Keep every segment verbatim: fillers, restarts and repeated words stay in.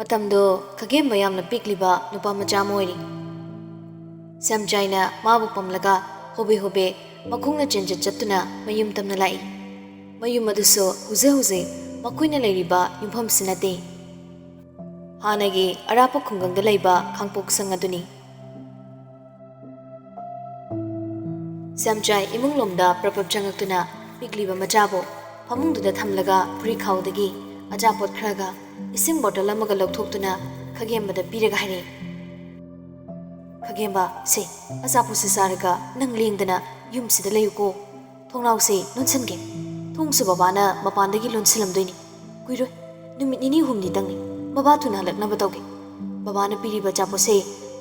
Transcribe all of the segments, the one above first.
ꯃꯇꯝꯗꯣ ꯈꯥꯒꯦꯝꯕ ꯌꯥꯝꯅ ꯄꯤꯛꯂꯤꯕ ꯅꯨꯄꯥ ꯃꯆꯥ ꯑꯃ ꯑꯣꯏꯔꯤ꯫ ꯁ꯭ꯌꯥꯝꯆꯥꯏꯅ ꯃꯥꯕꯨ ꯄꯝꯂꯒ ꯍꯣꯕꯦ ꯍꯣꯕꯦ ꯃꯈꯣꯡꯅ ꯆꯦꯟꯖꯠ ꯆꯠꯇꯨꯅ ꯃꯌꯨꯝ ꯇꯝꯅ ꯂꯥꯛꯏ꯫ ꯃꯌꯨꯝ ꯑꯗꯨꯁꯨ ꯍꯧꯖꯤꯛ ꯍꯧꯖꯤꯛ ꯃꯈꯣꯏꯅ ꯂꯩꯔꯤꯕ ꯌꯨꯝꯐꯝꯁꯤ ꯅꯠꯇꯦ꯫ ꯍꯥꯟꯅꯒꯤ ꯑꯔꯥꯞꯄ ꯈꯨꯡꯒꯪꯗ ꯂꯩꯕ ꯈꯥꯡꯄꯣꯛꯁꯪ ꯑꯗꯨꯅꯤ꯫ ꯁ꯭ꯌꯥꯝꯆꯥꯏ ꯏꯃꯨꯡꯂꯣꯝꯗ ꯄ꯭ꯔꯞ ꯄ꯭ꯔꯞ ꯆꯪꯂꯛꯇꯨꯅ ꯄꯤꯛꯂꯤꯕ ꯃꯆꯥꯕꯨ ꯐꯃꯨꯡꯗꯨꯗ ꯊꯝꯂꯒ ꯐꯨꯔꯤꯈꯥꯎꯗꯒꯤ ꯑꯆꯥꯄꯣꯠ ꯈꯔꯒ ꯏꯁꯤꯡ ꯕꯣꯇꯜ ꯑꯃꯒ ꯂꯧꯊꯣꯛꯇꯨꯅ ꯈꯥꯒꯦꯝꯕꯗ ꯄꯤꯔꯒ ꯍꯥꯏꯔꯛꯏ, "ꯈꯥꯒꯦꯝꯕ, ꯁꯦ, ꯑꯆꯥꯄꯣꯠꯁꯦ ꯆꯥꯔꯒ ꯅꯪ ꯂꯦꯡꯗꯅ ꯌꯨꯝꯁꯤꯗ ꯂꯩꯌꯨꯀꯣ꯫ ꯊꯣꯡꯅꯥꯎꯁꯦ ꯂꯣꯟꯁꯤꯟꯒꯦ꯫ ꯊꯣꯡꯁꯨ ꯕꯕꯥꯅ ꯃꯄꯥꯟꯗꯒꯤ ꯂꯣꯟꯁꯤꯜꯂꯝꯗꯣꯏꯅꯤ꯫ ꯀꯨꯏꯔꯣꯏ, ꯅꯨꯃꯤꯠ ꯅꯤꯅꯤ ꯍꯨꯝꯅꯤꯇꯪꯅꯤ꯫ ꯕꯕꯥ ꯊꯨꯅ ꯍꯜꯂꯛꯅꯕ ꯇꯧꯒꯦ꯫ ꯕꯕꯥꯅ ꯄꯤꯔꯤꯕ ꯑꯆꯥꯄꯣꯠꯁꯦ,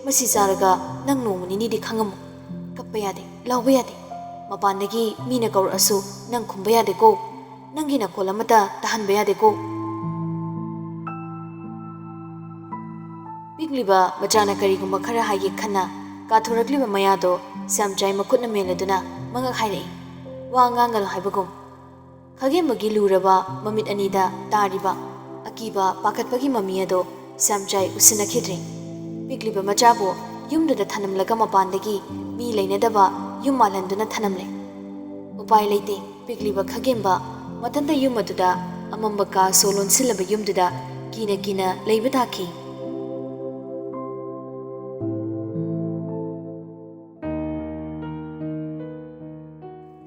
ꯃꯁꯤ ꯆꯥꯔꯒ ꯅꯪ ꯅꯣꯡꯃ ꯅꯤꯅꯤꯗꯤ ꯈꯪꯉꯝꯃꯨ꯫ ꯀꯞꯄ ꯌꯥꯗꯦ, ꯂꯥꯎꯕ ꯌꯥꯗꯦ꯫ ꯃꯄꯥꯟꯗꯒꯤ ꯃꯤꯅ ꯀꯧꯔꯛꯑꯁꯨ ꯅꯪ ꯈꯨꯝꯕ ꯌꯥꯗꯦꯀꯣ꯫ ꯅꯪꯒꯤ ꯅꯈꯣꯜ ꯑꯃꯠꯇ ꯇꯥꯍꯟꯕ ꯌꯥꯗꯦꯀꯣ꯫" ꯄꯤꯛꯂꯤꯕ ꯃꯆꯥꯅ ꯀꯔꯤꯒꯨꯝꯕ ꯈꯔ ꯍꯥꯏꯒꯦ ꯈꯟꯅ ꯀꯥꯊꯣꯔꯛꯂꯤꯕ ꯃꯌꯥꯗꯣ ꯁ꯭ꯌꯥꯝꯆꯥꯏ ꯃꯈꯨꯠꯅ ꯃꯦꯜꯂꯗꯨꯅ ꯃꯉꯛ ꯍꯥꯏꯔꯛꯏ, ꯋꯥ ꯉꯥꯡꯒꯅꯨ ꯍꯥꯏꯕꯒꯨꯝ꯫ ꯈꯥꯒꯦꯝꯕꯒꯤ ꯂꯨꯔꯕ ꯃꯃꯤꯠ ꯑꯅꯤꯗ ꯇꯥꯔꯤꯕ ꯑꯀꯤꯕ ꯄꯥꯈꯠꯄꯒꯤ ꯃꯃꯤ ꯑꯗꯣ ꯁ꯭ꯌꯥꯝꯆꯥꯏ ꯎꯁꯤꯟꯅꯈꯤꯗ꯭ꯔꯦ꯫ ꯄꯤꯛꯂꯤꯕ ꯃꯆꯥꯕꯨ ꯌꯨꯝꯗꯨꯗ ꯊꯅꯝꯂꯒ ꯃꯄꯥꯟꯗꯒꯤ ꯃꯤ ꯂꯩꯅꯗꯕ ꯌꯨꯝ ꯃꯥꯜꯍꯟꯗꯨꯅ ꯊꯅꯝꯂꯦ꯫ ꯎꯄꯥꯏ ꯂꯩꯇꯦ, ꯄꯤꯛꯂꯤꯕ ꯈꯥꯒꯦꯝꯕ ꯃꯊꯟꯇ ꯌꯨꯝ ꯑꯗꯨꯗ, ꯑꯃꯝꯕ ꯀꯥ ꯁꯣ ꯂꯣꯟꯁꯤꯜꯂꯕ ꯌꯨꯝꯗꯨꯗ ꯀꯤꯅ ꯀꯤꯅ ꯂꯩꯕ ꯇꯥꯈꯤ꯫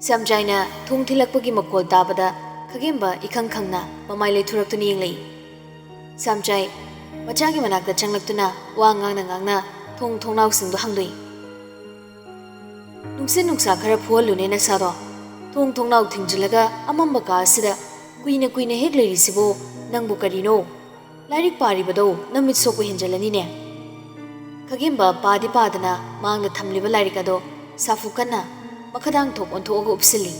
ꯁ꯭ꯌꯥꯝꯆꯥꯏꯅ ꯊꯣꯡ ꯊꯤꯜꯂꯛꯄꯒꯤ ꯃꯈꯣꯜ ꯇꯥꯕꯗ ꯈꯥꯒꯦꯝꯕ ꯏꯈꯪ ꯈꯪꯅ ꯃꯃꯥꯏ ꯂꯩꯊꯣꯔꯛꯇꯨꯅ ꯌꯦꯡꯂꯛꯏ꯫ ꯁ꯭ꯌꯥꯝꯆꯥꯏ ꯃꯆꯥꯒꯤ ꯃꯅꯥꯛꯇ ꯆꯪꯂꯛꯇꯨꯅ ꯋꯥ ꯉꯥꯡꯅ ꯉꯥꯡꯅ ꯊꯣꯡ ꯊꯣꯡꯅꯥꯎꯁꯤꯡꯗꯨ ꯍꯥꯡꯗꯣꯛꯏ꯫ "ꯅꯨꯡꯁꯤꯠ ꯅꯨꯡꯁꯥ ꯈꯔ ꯐꯨꯍꯜꯂꯨꯅꯦ ꯅꯁꯥꯗꯣ꯫ ꯊꯣꯡ ꯊꯣꯡꯅꯥꯎ ꯊꯤꯡꯖꯤꯜꯂꯒ ꯑꯃꯝꯕ ꯀꯥ ꯑꯁꯤꯗ ꯀꯨꯏꯅ ꯀꯨꯏꯅ ꯍꯦꯛ ꯂꯩꯔꯤꯁꯤꯕꯨ ꯅꯪꯕꯨ ꯀꯔꯤꯅꯣ? ꯂꯥꯏꯔꯤꯛ ꯄꯥꯔꯤꯕꯗꯣ ꯅꯃꯤꯠ ꯁꯣꯛꯄ ꯍꯦꯟꯖꯜꯂꯅꯤꯅꯦ꯫" ꯈꯥꯒꯦꯝꯕ ꯄꯥꯗꯤ ꯄꯥꯗꯅ ꯃꯥꯡꯗ ꯊꯝꯂꯤꯕ ꯂꯥꯏꯔꯤꯛ ꯑꯗꯣ ꯁꯥꯐꯨ ꯀꯟꯅ ꯃꯈꯥꯗꯥꯡ ꯊꯣꯛ ꯑꯣꯟꯊꯣꯛꯑꯒ ꯎꯞꯁꯤꯜꯂꯤ꯫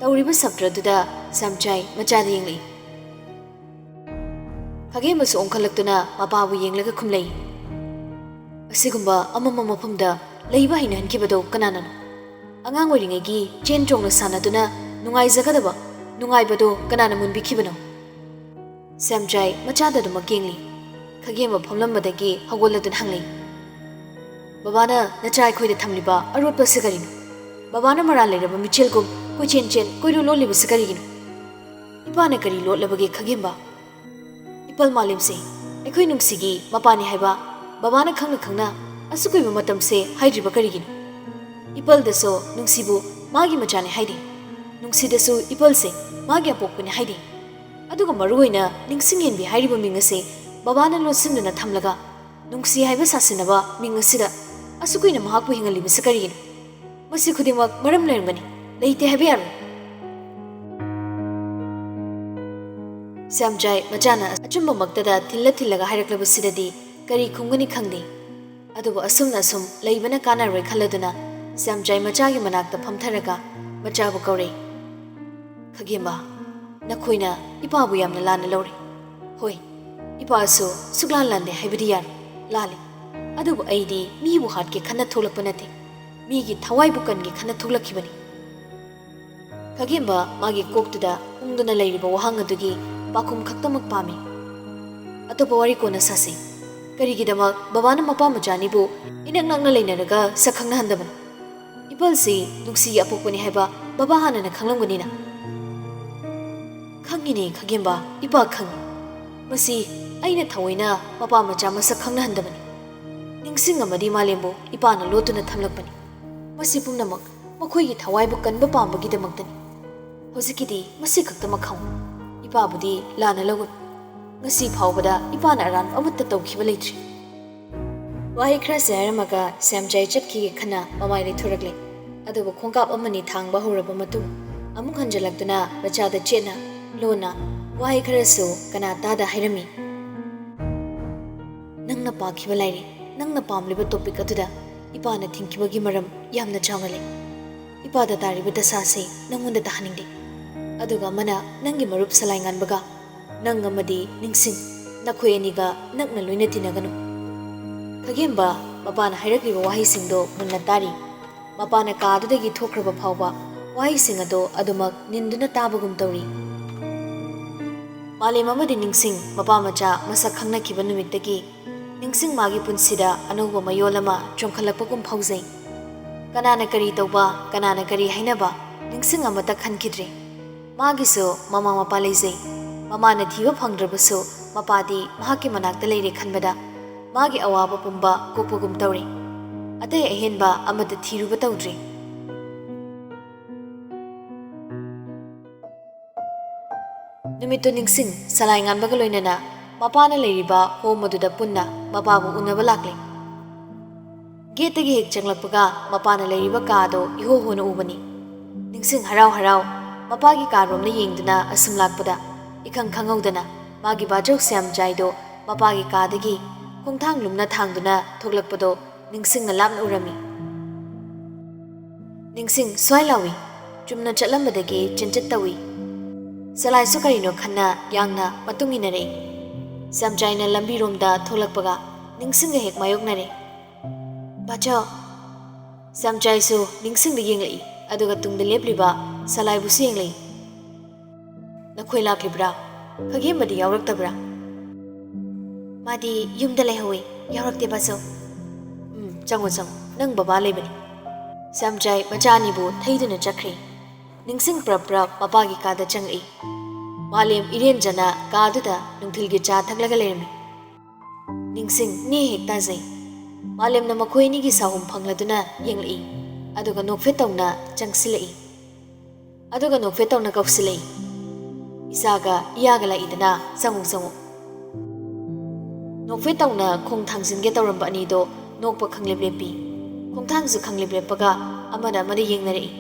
ꯇꯧꯔꯤꯕ ꯁꯞꯇ꯭ꯔꯗꯨꯗ ꯁ꯭ꯌꯥꯝꯆꯥꯏ ꯃꯆꯥꯗ ꯌꯦꯡꯂꯛꯏ꯫ ꯈꯥꯒꯦꯝꯕꯁꯨ ꯑꯣꯟꯈꯠꯂꯛꯇꯨꯅ ꯃꯄꯥꯕꯨ ꯌꯦꯡꯂꯒ ꯈꯨꯝꯂꯛꯏ, "ꯑꯁꯤꯒꯨꯝꯕ ꯑꯃꯝꯕ ꯃꯐꯝꯗ ꯂꯩꯕ ꯍꯩꯅꯍꯟꯈꯤꯕꯗꯣ ꯀꯅꯥꯅꯅꯣ? ꯑꯉꯥꯡ ꯑꯣꯏꯔꯤꯉꯩꯒꯤ ꯆꯦꯟ ꯆꯣꯡꯅ ꯁꯥꯟꯅꯗꯨꯅ ꯅꯨꯡꯉꯥꯏꯖꯒꯗꯕ ꯅꯨꯡꯉꯥꯏꯕꯗꯣ ꯀꯅꯥꯅ ꯃꯨꯟꯕꯤꯈꯤꯕꯅꯣ?" ꯁ꯭ꯌꯥꯝꯆꯥꯏ ꯃꯆꯥꯗ ꯑꯗꯨꯃꯛ ꯌꯦꯡꯂꯤ꯫ ꯈꯥꯒꯦꯝꯕ ꯐꯝꯂꯝꯕꯗꯒꯤ ꯍꯧꯒꯠꯂꯗꯨꯅ ꯍꯪꯂꯛꯏ, "ꯕꯕꯥꯅ ꯅꯆꯥ ꯑꯩꯈꯣꯏꯗ ꯊꯝꯂꯤꯕ ꯑꯔꯣꯠꯄꯁꯤ ꯀꯔꯤꯅꯣ? ꯕꯕꯥꯅ ꯃꯔꯥꯜ ꯂꯩꯔꯕ ꯃꯤꯆꯦꯜꯒꯨꯝ ꯀꯣꯏꯆꯦꯟ ꯆꯦꯟ ꯀꯣꯏꯂꯣ ꯂꯣꯜꯂꯤꯕꯁꯤ ꯀꯔꯤꯒꯤꯅꯣ?" "ꯏꯄꯥꯅ ꯀꯔꯤ ꯂꯣꯠꯂꯕꯒꯦ ꯈꯥꯒꯦꯝꯕ?" "ꯏꯄꯜ ꯃꯥꯂꯦꯝꯁꯦ ꯑꯩꯈꯣꯏ ꯅꯨꯡꯁꯤꯒꯤ ꯃꯄꯥꯅꯤ ꯍꯥꯏꯕ ꯕꯕꯥꯅ ꯈꯪꯅ ꯈꯪꯅ ꯑꯁꯨꯛ ꯀꯨꯏꯕ ꯃꯇꯝꯁꯦ ꯍꯥꯏꯗ꯭ꯔꯤꯕ ꯀꯔꯤꯒꯤꯅꯣ? ꯏꯄꯜꯗꯁꯨ ꯅꯨꯡꯁꯤꯕꯨ ꯃꯥꯒꯤ ꯃꯆꯥꯅꯤ ꯍꯥꯏꯗꯦ, ꯅꯨꯡꯁꯤꯗꯁꯨ ꯏꯄꯜꯁꯦ ꯃꯥꯒꯤ ꯑꯄꯣꯛꯄꯅꯤ ꯍꯥꯏꯗꯦ꯫ ꯑꯗꯨꯒ ꯃꯔꯨꯑꯣꯏꯅ ꯅꯤꯡꯁꯤꯡꯍꯦꯟꯕꯤ ꯍꯥꯏꯔꯤꯕ ꯃꯤꯡ ꯑꯁꯤ ꯕꯕꯥꯅ ꯂꯣꯠꯁꯤꯟꯗꯨꯅ ꯊꯝꯂꯒ ꯅꯨꯡꯁꯤ ꯍꯥꯏꯕ ꯁꯥꯁꯤꯟꯅꯕ ꯃꯤꯡ ꯑꯁꯤꯗ ꯑꯁꯨꯛ ꯀꯨꯏꯅ ꯃꯍꯥꯛꯄꯨ ꯍꯤꯡꯍꯜꯂꯤꯕꯁꯤ ꯀꯔꯤꯒꯤꯅꯣ? ꯃꯁꯤ ꯈꯨꯗꯤꯡꯃꯛ ꯃꯔꯝ ꯂꯩꯔꯝꯒꯅꯤ, ꯂꯩꯇꯦ ꯍꯥꯏꯕ ꯌꯥꯔꯣꯏ꯫" ꯁ꯭ꯌꯥꯝꯆꯥꯏ ꯃꯆꯥꯅ ꯑꯆꯨꯝꯕꯃꯛꯇꯗ ꯊꯤꯜꯂ ꯊꯤꯜꯂꯒ ꯍꯥꯏꯔꯛꯂꯕꯁꯤꯗꯗꯤ ꯀꯔꯤ ꯈꯨꯝꯒꯅꯤ ꯈꯪꯗꯦ꯫ ꯑꯗꯨꯕꯨ ꯑꯁꯨꯝꯅ ꯑꯁꯨꯝ ꯂꯩꯕꯅ ꯀꯥꯟꯅꯔꯣꯏ ꯈꯜꯂꯗꯨꯅ ꯁ꯭ꯌꯥꯝꯆꯥꯏ ꯃꯆꯥꯒꯤ ꯃꯅꯥꯛꯇ ꯐꯝꯊꯔꯒ ꯃꯆꯥꯕꯨ ꯀꯧꯔꯦ꯫ "ꯈꯥꯒꯦꯝꯕ, ꯅꯈꯣꯏꯅ ꯏꯄꯥꯕꯨ ꯌꯥꯝꯅ ꯂꯥꯟꯅ ꯂꯧꯔꯦ꯫ ꯍꯣꯏ, ꯏꯄꯥꯁꯨ ꯁꯨꯛꯂꯥꯟ ꯂꯥꯟꯗꯦ ꯍꯥꯏꯕꯗꯤ ꯌꯥꯔꯣꯏ, ꯂꯥꯜꯂꯦ꯫ ꯑꯗꯨꯕꯨ ꯑꯩꯗꯤ ꯃꯤꯕꯨ ꯍꯥꯠꯀꯦ ꯈꯟꯅ ꯊꯣꯛꯂꯛꯄ ꯅꯠꯇꯦ, ꯃꯤꯒꯤ ꯊꯋꯥꯏꯕꯨ ꯀꯟꯒꯦ ꯈꯟꯅ ꯊꯣꯛꯂꯛꯈꯤꯕꯅꯤ꯫" ꯈꯥꯒꯦꯝꯕ ꯃꯥꯒꯤ ꯀꯣꯛꯇꯨꯗ ꯎꯪꯗꯨꯅ ꯂꯩꯔꯤꯕ ꯋꯥꯍꯪ ꯑꯗꯨꯒꯤ ꯄꯥꯎꯈꯨꯝ ꯈꯛꯇꯃꯛ ꯄꯥꯝꯃꯤ꯫ "ꯑꯇꯣꯞꯄ ꯋꯥꯔꯤ ꯀꯣꯟꯅ ꯁꯥꯁꯤ꯫ ꯀꯔꯤꯒꯤꯗꯃꯛ ꯕꯕꯥꯅ ꯃꯄꯥ ꯃꯆꯥ ꯑꯅꯤꯕꯨ ꯏꯅꯛ ꯅꯛꯅ ꯂꯩꯅꯔꯒ ꯁꯛ ꯈꯪꯅꯍꯟꯗꯕꯅꯣ? ꯏꯄꯜꯁꯤ ꯅꯨꯡꯁꯤꯒꯤ ꯑꯄꯣꯛꯄꯅꯤ ꯍꯥꯏꯕ ꯕꯕꯥ ꯍꯥꯟꯅꯅ ꯈꯪꯂꯝꯒꯅꯤꯅ?" "ꯈꯪꯉꯤꯅꯦ ꯈꯥꯒꯦꯝꯕ, ꯏꯄꯥ ꯈꯪꯉꯤ꯫ ꯃꯁꯤ ꯑꯩꯅ ꯊꯑꯣꯏꯅ ꯃꯄꯥ ꯃꯆꯥ ꯃꯁꯛ ꯈꯪꯅꯍꯟꯗꯕꯅꯤ꯫ ꯅꯤꯡꯁꯤꯡ ꯑꯃꯗꯤ ꯃꯥꯂꯦꯝꯕꯨ ꯏꯄꯥꯅ ꯂꯣꯠꯇꯨꯅ ꯊꯝꯂꯛꯄꯅꯤ꯫ ꯃꯁꯤ ꯄꯨꯝꯅꯃꯛ ꯃꯈꯣꯏꯒꯤ ꯊꯋꯥꯏꯕꯨ ꯀꯟꯕ ꯄꯥꯝꯕꯒꯤꯗꯃꯛꯇꯅꯤ꯫ ꯍꯧꯖꯤꯛꯀꯤꯗꯤ ꯃꯁꯤ ꯈꯛꯇꯃꯛ ꯈꯪꯉꯨ꯫ ꯏꯄꯥꯕꯨꯗꯤ ꯂꯥꯟꯅ ꯂꯧꯒꯅꯨ꯫ ꯉꯁꯤ ꯐꯥꯎꯕꯗ ꯏꯄꯥꯅ ꯑꯔꯥꯟꯕ ꯑꯃꯠꯇ ꯇꯧꯈꯤꯕ ꯂꯩꯇ꯭ꯔꯤ꯫" ꯋꯥꯍꯩ ꯈꯔꯁꯦ ꯍꯥꯏꯔꯝꯃꯒ ꯁ꯭ꯌꯥꯝꯆꯥꯏ ꯆꯠꯈꯤꯒꯦ ꯈꯟꯅ ꯃꯃꯥꯏ ꯂꯩꯊꯣꯔꯛꯂꯦ꯫ ꯑꯗꯨꯕꯨ ꯈꯣꯡꯀꯥꯞ ꯑꯃꯅꯤ ꯊꯥꯡꯕ ꯍꯧꯔꯕ ꯃꯇꯨꯡ ꯑꯃꯨꯛ ꯍꯟꯖꯤꯜꯂꯛꯇꯨꯅ ꯃꯆꯥꯗ ꯆꯦꯠꯅ, ꯂꯣꯟꯅ ꯋꯥꯍꯩ ꯈꯔꯁꯨ ꯀꯅꯥ ꯇꯥꯗ ꯍꯥꯏꯔꯝꯃꯤ꯫ "ꯅꯪꯅ ꯄꯥꯈꯤꯕ ꯂꯥꯏꯔꯤꯛ, ꯅꯪꯅ ꯄꯥꯝꯂꯤꯕ ꯇꯣꯄꯤꯛ ꯑꯗꯨꯗ ꯏꯄꯥꯅ ꯊꯤꯡꯈꯤꯕꯒꯤ ꯃꯔꯝ ꯌꯥꯝꯅ ꯆꯥꯎꯅ ꯂꯩ꯫ ꯏꯄꯥꯗ ꯇꯥꯔꯤꯕ ꯗꯁꯥꯁꯤ ꯅꯪꯉꯣꯟꯗ ꯇꯥꯍꯟꯅꯤꯡꯗꯦ꯫ ꯑꯗꯨꯒ ꯑꯃꯅ ꯅꯪꯒꯤ ꯃꯔꯨꯞ ꯁꯂꯥꯏꯉꯥꯟꯕꯒ ꯅꯪ ꯑꯃꯗꯤ ꯅꯤꯡꯁꯤꯡ, ꯅꯈꯣꯏ ꯑꯅꯤꯒ ꯅꯛꯅ ꯂꯣꯏꯅ ꯇꯤꯟꯅꯒꯅꯨ꯫" ꯈꯥꯒꯦꯝꯕ ꯃꯄꯥꯅ ꯍꯥꯏꯔꯛꯂꯤꯕ ꯋꯥꯍꯩꯁꯤꯡꯗꯣ ꯃꯨꯟꯅ ꯇꯥꯔꯤ꯫ ꯃꯄꯥꯅ ꯀꯥꯗꯨꯗꯒꯤ ꯊꯣꯛꯈ꯭ꯔꯕ ꯐꯥꯎꯕ ꯋꯥꯍꯩꯁꯤꯡ ꯑꯗꯣ ꯑꯗꯨꯃꯛ ꯅꯤꯟꯗꯨꯅ ꯇꯥꯕꯒꯨꯝ ꯇꯧꯔꯤ꯫ ꯃꯥꯂꯦꯝ ꯑꯃꯗꯤ ꯅꯤꯡꯁꯤꯡ ꯃꯄꯥ ꯃꯆꯥ ꯃꯁꯛ ꯈꯪꯅꯈꯤꯕ ꯅꯨꯃꯤꯠꯇꯒꯤ ꯅꯤꯡꯁꯤꯡ ꯃꯥꯒꯤ ꯄꯨꯟꯁꯤꯗ ꯑꯅꯧꯕ ꯃꯌꯣꯜ ꯑꯃ ꯆꯣꯡꯈꯠꯂꯛꯄꯒꯨꯝ ꯐꯥꯎꯖꯩ꯫ ꯀꯅꯥꯅ ꯀꯔꯤ ꯇꯧꯕ, ꯀꯅꯥꯅ ꯀꯔꯤ ꯍꯥꯏꯅꯕ, ꯅꯤꯡꯁꯤꯡ ꯑꯃꯠꯇ ꯈꯟꯈꯤꯗ꯭ꯔꯦ꯫ ꯃꯥꯒꯤꯁꯨ ꯃꯃꯥ ꯃꯄꯥ ꯂꯩꯖꯩ꯫ ꯃꯃꯥꯅ ꯊꯤꯕ ꯐꯪꯗ꯭ꯔꯕꯁꯨ ꯃꯄꯥꯗꯤ ꯃꯍꯥꯛꯀꯤ ꯃꯅꯥꯛꯇ ꯂꯩꯔꯦ ꯈꯟꯕꯗ ꯃꯥꯒꯤ ꯑꯋꯥꯕ ꯄꯨꯝꯕ ꯀꯣꯛꯄꯒꯨꯝ ꯇꯧꯔꯦ꯫ ꯑꯇꯩ ꯑꯍꯦꯟꯕ ꯑꯃꯠꯇ ꯊꯤꯔꯨꯕ ꯇꯧꯗ꯭ꯔꯦ꯫ ꯅꯨꯃꯤꯠꯇꯨ ꯅꯤꯡꯁꯤꯡ ꯁꯂꯥꯏ ꯉꯥꯟꯕꯒ ꯂꯣꯏꯅꯅ ꯃꯄꯥꯅ ꯂꯩꯔꯤꯕ ꯍꯣꯝ ꯑꯗꯨꯗ ꯄꯨꯟꯅ ꯃꯄꯥꯕꯨ ꯎꯅꯕ ꯂꯥꯛꯂꯦ꯫ ꯒꯦꯠꯇꯒꯤ ꯍꯦꯛ ꯆꯪꯂꯛꯄꯒ ꯃꯄꯥꯅ ꯂꯩꯔꯤꯕ ꯀꯥ ꯑꯗꯨ ꯏꯍꯣ ꯍꯣꯅ ꯎꯕꯅꯤ꯫ ꯅꯤꯡꯁꯤꯡ ꯍꯔꯥꯎ ꯍꯔꯥꯎ ꯃꯄꯥꯒꯤ ꯀꯥꯔꯣꯝꯗ ꯌꯦꯡꯗꯨꯅ ꯑꯁꯨꯝ ꯂꯥꯛꯄꯗ ꯏꯈꯪ ꯈꯪꯍꯧꯗꯅ ꯃꯥꯒꯤ ꯕꯥꯆꯧ ꯁ꯭ꯌꯥꯝꯆꯥꯏꯗꯣ ꯃꯄꯥꯒꯤ ꯀꯥꯗꯒꯤ ꯈꯣꯡꯊꯥꯡ ꯂꯨꯝꯅ ꯊꯥꯡꯗꯨꯅ ꯊꯣꯛꯂꯛꯄꯗꯣ ꯅꯤꯡꯁꯤꯡꯅ ꯂꯥꯞꯅ ꯎꯔꯝꯃꯤ꯫ ꯅꯤꯡꯁꯤꯡ ꯁ꯭ꯋꯥꯏ ꯂꯥꯎꯏ꯫ ꯆꯨꯝꯅ ꯆꯠꯂꯝꯕꯗꯒꯤ ꯆꯦꯟꯆꯠ ꯇꯧꯏ꯫ ꯁꯂꯥꯏꯁꯨ ꯀꯔꯤꯅꯣ ꯈꯟꯅ ꯌꯥꯡꯅ ꯃꯇꯨꯡ ꯏꯟꯅꯔꯛꯏ꯫ ꯁ꯭ꯌꯥꯝꯆꯥꯏꯅ ꯂꯝꯕꯤꯔꯣꯝꯗ ꯊꯣꯛꯂꯛꯄꯒ ꯅꯤꯡꯁꯤꯡꯒ ꯍꯦꯛ ꯃꯥꯌꯣꯛꯅꯔꯦ꯫ "ꯕꯥꯆꯧ!" ꯁ꯭ꯌꯥꯝꯆꯥꯏꯁꯨ ꯅꯤꯡꯁꯤꯡꯗ ꯌꯦꯡꯂꯛꯏ, ꯑꯗꯨꯒ ꯇꯨꯡꯗ ꯂꯦꯞꯂꯤꯕ ꯁꯂꯥꯏꯕꯨꯁꯨ ꯌꯦꯡꯂꯛꯏ꯫ "ꯅꯈꯣꯏ ꯂꯥꯛꯂꯤꯕ꯭ꯔꯥ? ꯈꯥꯒꯦꯝꯕꯗꯤ ꯌꯥꯎꯔꯛꯇꯕ꯭ꯔꯥ?" "ꯃꯥꯗꯤ ꯌꯨꯝꯗ ꯂꯩꯍꯧꯋꯤ, ꯌꯥꯎꯔꯛꯇꯦ ꯕꯥꯆꯧ꯫" "ꯎꯝ, ꯆꯪꯉꯣ, ꯆꯪꯉꯣ, ꯅꯪ ꯕꯕꯥ ꯂꯩꯕꯅꯤ꯫" ꯁ꯭ꯌꯥꯝꯆꯥꯏ ꯃꯆꯥ ꯑꯅꯤꯕꯨ ꯊꯩꯗꯨꯅ ꯆꯠꯈ꯭ꯔꯦ꯫ ꯅꯤꯡꯁꯤꯡ ꯄ꯭ꯔꯞ ꯄ꯭ꯔꯞ ꯃꯄꯥꯒꯤ ꯀꯥꯗ ꯆꯪꯂꯛꯏ꯫ ꯃꯥꯂꯦꯝ ꯏꯔꯦꯟꯖꯅ ꯀꯥꯗꯨꯗ ꯅꯨꯡꯊꯤꯜꯒꯤ ꯆꯥ ꯊꯛꯂꯒ ꯂꯩꯔꯝꯃꯤ꯫ ꯅꯤꯡꯁꯤꯡ ꯅꯦ ꯍꯦꯛ ꯇꯥꯖꯩ꯫ ꯃꯥꯂꯦꯝꯅ ꯃꯈꯣꯏ ꯑꯅꯤꯒꯤ ꯁꯥꯍꯨꯝ ꯐꯪꯂꯗꯨꯅ ꯌꯦꯡꯂꯛꯏ, ꯑꯗꯨꯒ ꯅꯣꯛꯐꯦꯠ ꯇꯧꯅ ꯆꯪꯁꯤꯜꯂꯛꯏ꯫ ꯑꯗꯨꯒ ꯅꯣꯛꯐꯦꯠ ꯇꯧꯅ ꯀꯧꯁꯤꯜꯂꯛꯏ, "ꯏꯆꯥꯒ ꯏꯌꯥꯒ ꯂꯥꯛꯏꯗꯅ, ꯆꯪꯉꯨ, ꯆꯪꯉꯨ꯫" ꯅꯣꯛꯐꯦꯠ ꯇꯧꯅ ꯈꯣꯡ ꯊꯥꯡꯖꯤꯟꯒꯦ ꯇꯧꯔꯝꯕ ꯑꯅꯤꯗꯣ ꯅꯣꯛꯄ ꯈꯪꯂꯦꯞ ꯂꯦꯞꯄꯤ꯫ ꯈꯣꯡꯊꯥꯡꯁꯨ ꯈꯪꯂꯦꯞ ꯂꯦꯞꯄꯒ ꯑꯃꯅ ꯑꯃꯗ ꯌꯦꯡꯅꯔꯛꯏ꯫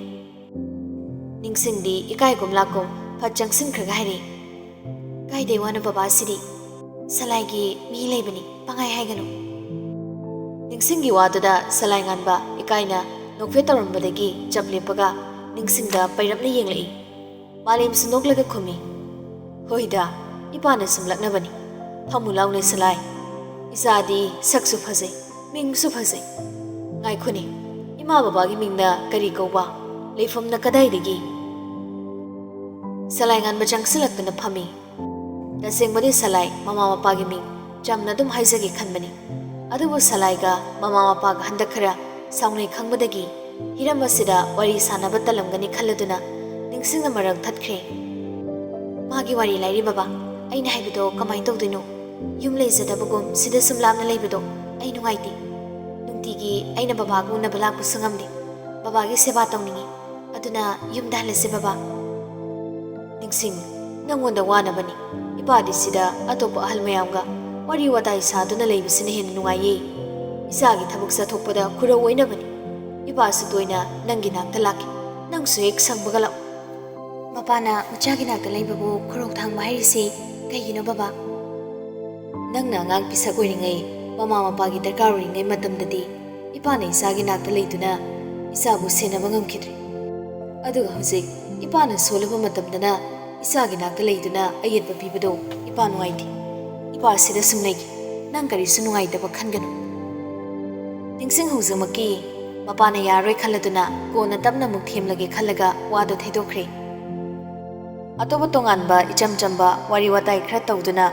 ꯅꯤꯡꯁꯤꯡꯗꯤ ꯏꯀꯥꯏꯒꯨꯝ ꯂꯥꯛꯀꯨꯝ ꯐꯠ ꯆꯪꯁꯤꯟꯈ꯭ꯔꯒ ꯍꯥꯏꯔꯛꯏ, "ꯀꯥꯏꯗꯩ ꯋꯥꯅꯣ ꯕꯕꯥ, ꯁꯤꯗꯤ ꯁꯂꯥꯏꯒꯤ ꯃꯤ ꯂꯩꯕꯅꯤ, ꯄꯪꯍꯥꯏ ꯍꯥꯏꯒꯅꯨ꯫" ꯅꯤꯡꯁꯤꯡꯒꯤ ꯋꯥꯗꯨꯗ ꯁꯂꯥꯏ ꯉꯥꯟꯕ ꯏꯀꯥꯏꯅ ꯅꯣꯛꯐꯦꯠ ꯇꯧꯔꯝꯕꯗꯒꯤ ꯆꯞ ꯂꯦꯞꯄꯒ ꯅꯤꯡꯁꯤꯡꯗ ꯄꯩꯔꯞꯅ ꯌꯦꯡꯂꯛꯏ꯫ ꯃꯥꯂꯦꯝꯁꯨ ꯅꯣꯛꯂꯒ ꯈꯨꯝꯃꯤ, "ꯍꯣꯏꯗ, ꯏꯄꯥꯅ ꯁꯨꯝ ꯂꯛꯅꯕꯅꯤ꯫ ꯐꯝꯃꯨ ꯂꯥꯎꯅꯦ ꯁꯂꯥꯏ꯫ ꯏꯆꯥꯗꯤ ꯁꯛꯁꯨ ꯐꯖꯩ, ꯃꯤꯡꯁꯨ ꯐꯖꯩ꯫ ꯉꯥꯏꯈꯣꯅꯦ, ꯏꯃꯥ ꯕꯕꯥꯒꯤ ꯃꯤꯡꯅ ꯀꯔꯤ ꯀꯧꯕ? ꯂꯩꯐꯝꯅ ꯀꯗꯥꯏꯗꯒꯤ?" ꯁꯂꯥꯏ ꯉꯥꯟꯕ ꯆꯪꯁꯤꯜꯂꯛꯇꯨꯅ ꯐꯝꯃꯤ꯫ ꯇꯁꯦꯡꯕꯗꯤ ꯁꯂꯥꯏ ꯃꯃꯥ ꯃꯄꯥꯒꯤ ꯃꯤꯡ ꯆꯝꯅ ꯑꯗꯨꯝ ꯍꯥꯏꯖꯒꯦ ꯈꯟꯕꯅꯤ꯫ ꯑꯗꯨꯕꯨ ꯁꯂꯥꯏꯒ ꯃꯃꯥ ꯃꯄꯥꯒ ꯍꯟꯗꯛ ꯈꯔ ꯁꯥꯎꯅꯩ ꯈꯪꯕꯗꯒꯤ ꯍꯤꯔꯝ ꯑꯁꯤꯗ ꯋꯥꯔꯤ ꯁꯥꯟꯅꯕ ꯇꯜꯂꯝꯒꯅꯤ ꯈꯜꯂꯗꯨꯅ ꯅꯤꯡꯁꯤꯡꯅ ꯃꯔꯛ ꯊꯠꯈ꯭ꯔꯦ꯫ ꯃꯥꯒꯤ ꯋꯥꯔꯤ ꯂꯥꯏꯔꯤ ꯕꯕꯥ, ꯑꯩꯅ ꯍꯥꯏꯕꯗꯣ ꯀꯃꯥꯏꯅ ꯇꯧꯗꯣꯏꯅꯣ? ꯌꯨꯝ ꯂꯩꯖꯗꯕꯒꯨꯝ ꯁꯤꯗ ꯁꯨꯝ ꯂꯥꯞꯅ ꯂꯩꯕꯗꯣ ꯑꯩ ꯅꯨꯡꯉꯥꯏꯇꯦ꯫ ꯅꯨꯡꯇꯤꯒꯤ ꯑꯩꯅ ꯕꯕꯥꯒ ꯎꯅꯕ ꯂꯥꯛꯄꯁꯨ ꯉꯝꯗꯦ꯫ ꯕꯕꯥꯒꯤ ꯁꯦꯕꯥ ꯇꯧꯅꯤꯡꯉꯤ꯫ ꯑꯗꯨꯅ ꯌꯨꯝꯗ ꯍꯜꯂꯁꯦ ꯕꯕꯥ꯫ ꯅꯤꯡꯁꯤꯡ, ꯅꯪꯉꯣꯟꯗ ꯋꯥꯅꯕꯅꯤ꯫ ꯏꯄꯥꯗꯤ ꯁꯤꯗ ꯑꯇꯣꯞꯄ ꯑꯍꯜ ꯃꯌꯥꯝꯒ ꯋꯥꯔꯤ ꯋꯥꯇꯥꯏ ꯁꯥꯗꯨꯅ ꯂꯩꯕꯁꯤꯅ ꯍꯦꯟꯅ ꯅꯨꯡꯉꯥꯏꯌꯦ꯫ ꯏꯆꯥꯒꯤ ꯊꯕꯛ ꯆꯠꯊꯣꯛꯄꯗ ꯈꯨꯔꯧ ꯑꯣꯏꯅꯕꯅꯤ꯫ ꯏꯄꯥꯁꯨ ꯇꯣꯏꯅ ꯅꯪꯒꯤ ꯅꯥꯛꯇ ꯂꯥꯛꯀꯦ꯫ ꯅꯪꯁꯨ ꯍꯦꯛ ꯁꯪꯕꯒ ꯂꯥꯛꯎ꯫ ꯃꯄꯥꯅ ꯃꯆꯥꯒꯤ ꯅꯥꯛꯇ ꯂꯩꯕꯕꯨ ꯈꯨꯔꯧ ꯊꯥꯡꯕ ꯍꯥꯏꯔꯤꯁꯤ ꯀꯩꯒꯤꯅꯣ ꯕꯕꯥ? ꯅꯪꯅ ꯑꯉꯥꯡ ꯄꯤꯁꯛ ꯑꯣꯏꯔꯤꯉꯩ, ꯃꯃꯥ ꯃꯄꯥꯒꯤ ꯗꯔꯀꯥꯔ ꯑꯣꯏꯔꯤꯉꯩ ꯃꯇꯝꯗꯗꯤ ꯏꯄꯥꯅ ꯏꯆꯥꯒꯤ ꯅꯥꯛꯇ ꯂꯩꯗꯨꯅ ꯏꯆꯥꯕꯨ ꯁꯦꯟꯅꯕ ꯉꯝꯈꯤꯗ꯭ꯔꯦ꯫ ꯑꯗꯨꯒ ꯍꯧꯖꯤꯛ ꯏꯄꯥꯅ ꯁꯣꯜꯂꯕ ꯃꯇꯝꯗꯅ ꯏꯆꯥꯒꯤ ꯅꯥꯛꯇ ꯂꯩꯗꯨꯅ ꯑꯌꯦꯠꯄ ꯄꯤꯕꯗꯣ ꯏꯄꯥ ꯅꯨꯡꯉꯥꯏꯇꯦ꯫ ꯏꯄꯥ ꯁꯤꯗ ꯁꯨꯝ ꯂꯩꯒꯦ꯫ ꯅꯪ ꯀꯔꯤꯁꯨ ꯅꯨꯡꯉꯥꯏꯇꯕ ꯈꯟꯒꯅꯨ꯫ ꯅꯤꯡꯁꯤꯡ ꯍꯧꯖꯤꯛꯃꯛꯀꯤ ꯃꯄꯥꯅ ꯌꯥꯔꯣꯏ ꯈꯜꯂꯗꯨꯅ ꯀꯣꯟꯅ ꯇꯞꯅ ꯑꯃꯨꯛ ꯊꯦꯝꯂꯒꯦ ꯈꯜꯂꯒ ꯋꯥꯗꯣ ꯊꯩꯗꯣꯛꯈ꯭ꯔꯦ꯫ ꯑꯇꯣꯞꯄ ꯇꯣꯉꯥꯟꯕ ꯏꯆꯝ ꯆꯝꯕ ꯋꯥꯔꯤ ꯋꯥꯇꯥꯏ ꯈꯔ ꯇꯧꯗꯨꯅ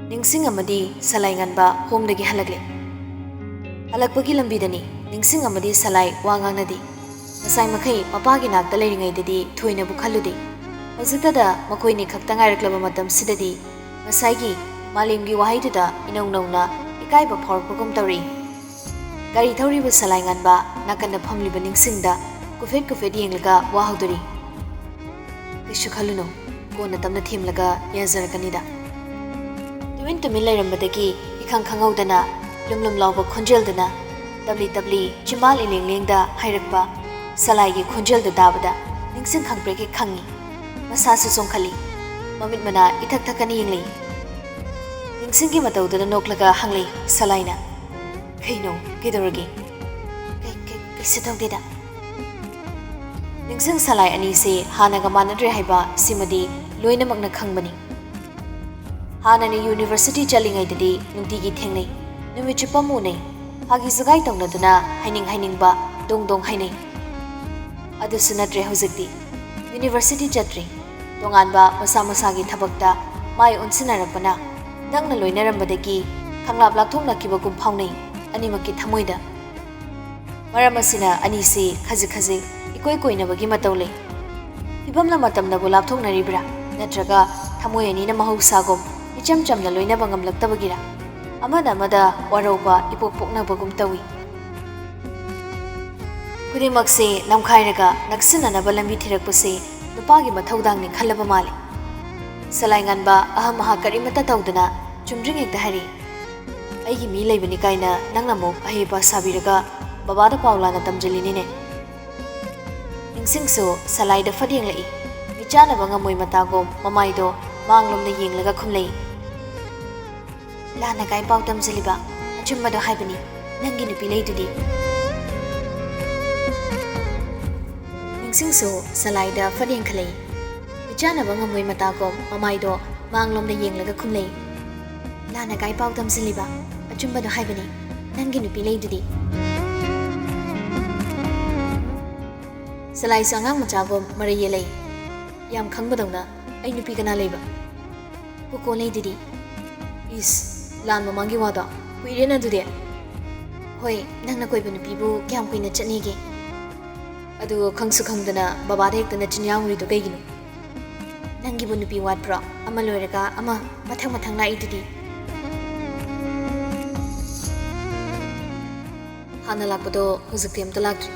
ꯅꯤꯡꯁꯤꯡ ꯑꯃꯗꯤ ꯁꯂꯥꯏ ꯉꯟꯕ ꯍꯣꯝꯗꯒꯤ ꯍꯜꯂꯛꯂꯦ꯫ ꯍꯜꯂꯛꯄꯒꯤ ꯂꯝꯕꯤꯗꯅꯤ ꯅꯤꯡꯁꯤꯡ ꯑꯃꯗꯤ ꯁꯂꯥꯏ ꯋꯥ ꯉꯥꯡꯅꯗꯦ꯫ ꯉꯁꯥꯏ ꯃꯈꯩ ꯃꯄꯥꯒꯤ ꯅꯥꯛꯇ ꯂꯩꯔꯤꯉꯩꯗꯗꯤ ꯊꯣꯏꯅꯕꯨ ꯈꯜꯂꯨꯗꯦ꯫ ꯍꯧꯖꯤꯛꯇꯗ ꯃꯈꯣꯏꯅꯤ ꯈꯛꯇ ꯉꯥꯏꯔꯛꯂꯕ ꯃꯇꯝꯁꯤꯗꯗꯤ ꯉꯁꯥꯏꯒꯤ ꯃꯥꯂꯦꯝꯒꯤ ꯋꯥꯍꯩꯗꯨꯗ ꯏꯅꯧ ꯅꯧꯅ ꯏꯀꯥꯏꯕ ꯐꯥꯎꯔꯛꯄꯒꯨꯝ ꯇꯧꯔꯤ꯫ ꯒꯥꯔꯤ ꯊꯧꯔꯤꯕ ꯁꯂꯥꯏ ꯉꯟꯕ ꯅꯥꯀꯟꯗ ꯐꯝꯂꯤꯕ ꯅꯤꯡꯁꯤꯡꯗ ꯀꯨꯐꯦꯠ ꯀꯨꯐꯦꯠ ꯌꯦꯡꯂꯒ ꯋꯥ ꯍꯧꯗꯣꯔꯤ꯫ "ꯀꯩꯁꯨ ꯈꯜꯂꯨꯅꯨ, ꯀꯣꯟꯅ ꯇꯞꯅ ꯊꯦꯝꯂꯒ ꯌꯥꯖꯔꯛꯀꯅꯤꯗ꯫" ꯇꯨꯃꯤꯟ ꯇꯨꯃꯤꯟ ꯂꯩꯔꯝꯕꯗꯒꯤ ꯏꯈꯪ ꯈꯪꯍꯧꯗꯅ ꯂꯨꯝ ꯂꯨꯝ ꯂꯥꯎꯕ ꯈꯣꯟꯖꯦꯜꯗꯨꯅ ꯇꯞꯂꯤ ꯇꯞꯂꯤ ꯆꯤꯝꯕꯥꯜ ꯏꯂꯦꯡ ꯂꯦꯡꯗ ꯍꯥꯏꯔꯛꯄ ꯁꯂꯥꯏꯒꯤ ꯈꯣꯟꯖꯦꯜꯗꯨ ꯇꯥꯕꯗ ꯅꯤꯡꯁꯤꯡ ꯈꯪꯄ꯭ꯔꯦꯛ ꯍꯦꯛ ꯈꯪꯉꯤ꯫ ꯃꯁꯥꯁꯨ ꯆꯣꯡꯈꯠꯂꯤ꯫ ꯃꯃꯤꯠ ꯃꯅꯥ ꯏꯊꯛ ꯊꯛꯀꯅ ꯌꯦꯡꯂꯛꯏ꯫ ꯅꯤꯡꯁꯤꯡꯒꯤ ꯃꯇꯧꯗꯨꯗ ꯅꯣꯛꯂꯒ ꯍꯪꯂꯛꯏ ꯁꯂꯥꯏꯅ, "ꯀꯩꯅꯣ? ꯀꯩꯗꯧꯔꯒꯦ?" "ꯀꯩ, ꯀꯩ, ꯀꯩꯁꯨ ꯇꯧꯗꯦꯗ꯫" ꯅꯤꯡꯁꯤꯡ ꯁꯂꯥꯏ ꯑꯅꯤꯁꯦ ꯍꯥꯟꯅꯒ ꯃꯥꯟꯅꯗ꯭ꯔꯦ ꯍꯥꯏꯕ ꯁꯤꯃꯗꯤ ꯂꯣꯏꯅꯃꯛꯅ ꯈꯪꯕꯅꯤ꯫ ꯍꯥꯟꯅꯅ ꯌꯨꯅꯤꯚꯔꯁꯤꯇꯤ ꯆꯠꯂꯤꯉꯩꯗꯗꯤ ꯅꯨꯡꯇꯤꯒꯤ ꯊꯦꯡꯅꯩ, ꯅꯨꯃꯤꯠ ꯆꯨꯞꯄ ꯎꯅꯩ꯫ ꯐꯥꯒꯤ ꯖꯨꯒꯥꯏ ꯇꯧꯅꯗꯨꯅ ꯍꯥꯏꯅꯤꯡ ꯍꯥꯏꯅꯤꯡꯕ ꯗꯣꯡ ꯗꯣꯡ ꯍꯥꯏꯅꯩ꯫ ꯑꯗꯨꯁꯨ ꯅꯠꯇ꯭ꯔꯦ ꯍꯧꯖꯤꯛꯇꯤ꯫ ꯌꯨꯅꯤꯚꯔꯁꯤꯇꯤ ꯆꯠꯇ꯭ꯔꯤ꯫ ꯇꯣꯉꯥꯟꯕ ꯃꯁꯥ ꯃꯁꯥꯒꯤ ꯊꯕꯛꯇ ꯃꯥꯏ ꯑꯣꯟꯁꯤꯟꯅꯔꯛꯄꯅ ꯅꯛꯅ ꯂꯣꯏꯅꯔꯝꯕꯗꯒꯤ ꯈꯪꯂꯥꯞ ꯂꯥꯞꯊꯣꯛꯅꯈꯤꯕꯒꯨꯝ ꯐꯥꯎꯅꯩ ꯑꯅꯤꯃꯛꯀꯤ ꯊꯃꯣꯏꯗ꯫ ꯃꯔꯝ ꯑꯁꯤꯅ ꯑꯅꯤꯁꯤ ꯈꯖꯤꯛ ꯈꯖꯤꯛ ꯏꯀꯣꯏ ꯀꯣꯏꯅꯕꯒꯤ ꯃꯇꯧ ꯂꯩ꯫ ꯐꯤꯕꯝꯅ ꯃꯇꯝꯅꯕꯨ ꯂꯥꯞꯊꯣꯛꯅꯔꯤꯕ꯭ꯔꯥ? ꯅꯠꯇ꯭ꯔꯒ ꯊꯃꯣꯏ ꯑꯅꯤꯅ ꯃꯍꯧꯁꯥꯒꯨꯝ ꯏꯆꯝ ꯆꯝꯅ ꯂꯣꯏꯅꯕ ꯉꯝꯂꯛꯇꯕꯒꯤꯔꯥ? ꯑꯃꯅ ꯑꯃꯗ ꯋꯥꯔꯧꯕ ꯏꯄꯣꯛ ꯄꯣꯛꯅꯕꯒꯨꯝ ꯇꯧꯏ꯫ ꯈꯨꯗꯤꯡꯃꯛꯁꯦ ꯅꯝꯈꯥꯏꯔꯒ ꯅꯛꯁꯤꯟꯅꯅꯕ ꯂꯝꯕꯤ ꯊꯤꯔꯛꯄꯁꯦ ꯅꯨꯄꯥꯒꯤ ꯃꯊꯧꯗꯥꯡꯅꯤ ꯈꯜꯂꯕ ꯃꯥꯜꯂꯦ꯫ ꯁꯂꯥꯏ ꯉꯥꯟꯕ ꯑꯍꯝ ꯑꯍꯥ ꯀꯔꯤꯃꯠꯇ ꯇꯧꯗꯅ ꯆꯨꯝꯗ꯭ꯔꯤꯡ ꯍꯦꯛꯇ ꯍꯥꯏꯔꯤ꯫ "ꯑꯩꯒꯤ ꯃꯤ ꯂꯩꯕꯅꯤ ꯀꯥꯏꯅ ꯅꯪꯅ ꯑꯃꯨꯛ ꯑꯍꯩ ꯑꯄꯥ ꯁꯥꯕꯤꯔꯒ ꯕꯕꯥꯗ ꯄꯥꯎ ꯂꯥꯟꯅ ꯇꯝꯖꯤꯜꯂꯤꯅꯤꯅꯦ꯫" ꯅꯤꯡꯁꯤꯡꯁꯨ ꯁꯂꯥꯏꯗ ꯐꯠ ꯌꯦꯡꯂꯛꯏ꯫ ꯃꯤꯆꯥꯟꯅꯕ ꯉꯝꯃꯣꯏ ꯃꯇꯥꯒꯨꯝ ꯃꯃꯥꯏꯗꯣ ꯃꯥꯡꯂꯣꯝꯗ ꯌꯦꯡꯂꯒ ꯈꯨꯝꯂꯛꯏ꯫ "ꯂꯥꯟꯅ ꯀꯥꯏ ꯄꯥꯎ ꯇꯝꯖꯤꯜꯂꯤꯕ? ꯑꯆꯨꯝꯕꯗꯣ ꯍꯥꯏꯕꯅꯤ꯫ ꯅꯪꯒꯤ ꯅꯨꯄꯤ ꯂꯩꯗꯨꯗꯤ꯫" ꯅꯤꯡꯁꯤꯡꯁꯨ ꯁꯂꯥꯏꯗ ꯐꯠ ꯌꯦꯡꯈꯠꯂꯛꯏ꯫ ꯃꯤꯆꯥꯟꯅꯕ ꯉꯝꯃꯣꯏ ꯃꯇꯥꯒꯨꯝ ꯃꯃꯥꯏꯗꯣ ꯃꯥꯡꯂꯣꯝꯗ ꯌꯦꯡꯂꯒ ꯈꯨꯝꯂꯛꯏ꯫ "ꯂꯥꯟꯅ ꯀꯥꯏ ꯄꯥꯎ ꯇꯝꯖꯤꯜꯂꯤꯕ? ꯑꯆꯨꯝꯕꯗꯣ ꯍꯥꯏꯕꯅꯤ꯫ ꯅꯪꯒꯤ ꯅꯨꯄꯤ ꯂꯩꯗꯨꯗꯤ꯫" ꯁꯂꯥꯏꯁꯨ ꯑꯉꯥꯡ ꯃꯆꯥꯒꯨꯝ ꯃꯔꯩ ꯌꯦꯠꯂꯛꯏ꯫ ꯌꯥꯝ ꯈꯪꯕꯗꯧꯅ, "ꯑꯩ ꯅꯨꯄꯤ ꯀꯅꯥ ꯂꯩꯕ?" "ꯀꯣꯀꯣ ꯂꯩꯗꯨꯗꯤ꯫" "ꯏꯁ, ꯂꯥꯟ ꯃꯃꯥꯡꯒꯤ ꯋꯥꯗꯣ ꯀꯨꯏꯔꯦꯅ ꯑꯗꯨꯗꯤ꯫" "ꯍꯣꯏ, ꯅꯪꯅ ꯀꯣꯏꯕ ꯅꯨꯄꯤꯕꯨ ꯀꯌꯥꯝ ꯀꯨꯏꯅ ꯆꯠꯅꯤꯒꯦ?" "ꯑꯗꯨ ꯈꯪꯁꯨ ꯈꯪꯗꯅ ꯕꯕꯥꯗ ꯍꯦꯛꯇ ꯅꯆꯤꯟ ꯌꯥꯎꯔꯤꯗꯣ ꯀꯩꯒꯤꯅꯣ? ꯅꯪꯒꯤꯕꯨ ꯅꯨꯄꯤ ꯋꯥꯠꯄ꯭ꯔꯣ? ꯑꯃ ꯂꯣꯏꯔꯒ ꯑꯃ ꯃꯊꯪ ꯃꯊꯪ ꯂꯥꯛꯏꯗꯨꯗꯤ꯫" "ꯍꯥꯟꯅ ꯂꯥꯛꯄꯗꯣ ꯍꯧꯖꯤꯛꯇꯤ ꯑꯝꯇ ꯂꯥꯛꯇ꯭ꯔꯤ꯫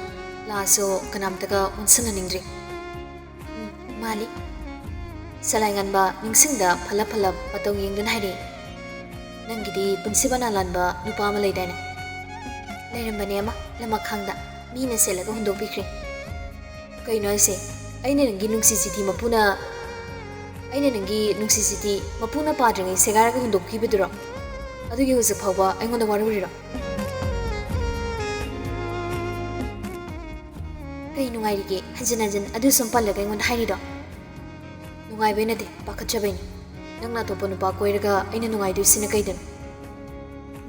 ꯂꯥꯛꯑꯁꯨ ꯀꯅꯥꯝꯇꯒ ꯑꯣꯟꯁꯤꯟꯅꯅꯤꯡꯗ꯭ꯔꯤ꯫" "ꯎꯝ, ꯃꯥꯜꯂꯤ꯫" ꯁꯂꯥꯏꯉꯥꯟꯕ ꯅꯤꯡꯁꯤꯡꯗ ꯐꯠꯂꯞ ꯐꯠꯂꯞ ꯃꯇꯧ ꯌꯦꯡꯗꯨꯅ ꯍꯥꯏꯔꯛꯏ꯫ "ꯅꯪꯒꯤꯗꯤ ꯄꯨꯟꯁꯤ ꯕꯅꯥ ꯂꯥꯟꯕ ꯅꯨꯄꯥ ꯑꯃ ꯂꯩꯗꯥꯏꯅꯦ? ꯂꯩꯔꯝꯕꯅꯦ ꯑꯃ, ꯂꯃꯛꯈꯥꯡꯗ ꯃꯤꯅ ꯁꯦꯠꯂꯒ ꯍꯨꯟꯗꯣꯛꯄꯤꯈ꯭ꯔꯦ꯫" "ꯀꯩꯅꯣ ꯍꯥꯏꯁꯦ? ꯑꯩꯅ ꯅꯪꯒꯤ ꯅꯨꯡꯁꯤ ꯆꯤꯊꯤ ꯃꯄꯨꯅ, ꯑꯩꯅ ꯅꯪꯒꯤ ꯅꯨꯡꯁꯤ ꯆꯤꯊꯤ ꯃꯄꯨꯅ ꯄꯥꯗ꯭ꯔꯤꯉꯩ ꯁꯦꯒꯥꯏꯔꯒ ꯍꯨꯟꯗꯣꯛꯈꯤꯕꯗꯨꯔꯣ? ꯑꯗꯨꯒꯤ ꯍꯧꯖꯤꯛ ꯐꯥꯎꯕ ꯑꯩꯉꯣꯟꯗ ꯋꯥꯔꯧꯔꯤꯔꯣ?" "ꯀꯩ ꯅꯨꯡꯉꯥꯏꯔꯤꯒꯦ ꯍꯟꯖꯤꯟ ꯍꯟꯖꯤꯟ ꯑꯗꯨ ꯁꯨꯝ ꯄꯜꯂꯒ ꯑꯩꯉꯣꯟꯗ ꯍꯥꯏꯔꯤꯗꯣ?" "ꯅꯨꯡꯉꯥꯏꯕꯩ ꯅꯠꯇꯦ, ꯄꯥꯈꯠꯆꯕꯩꯅꯤ꯫ ꯅꯪꯅ ꯑꯇꯣꯞꯄ ꯅꯨꯄꯥ ꯀꯣꯏꯔꯒ ꯑꯩꯅ ꯅꯨꯡꯉꯥꯏꯗꯣꯏꯁꯤꯅ ꯀꯩꯗꯅꯣ?"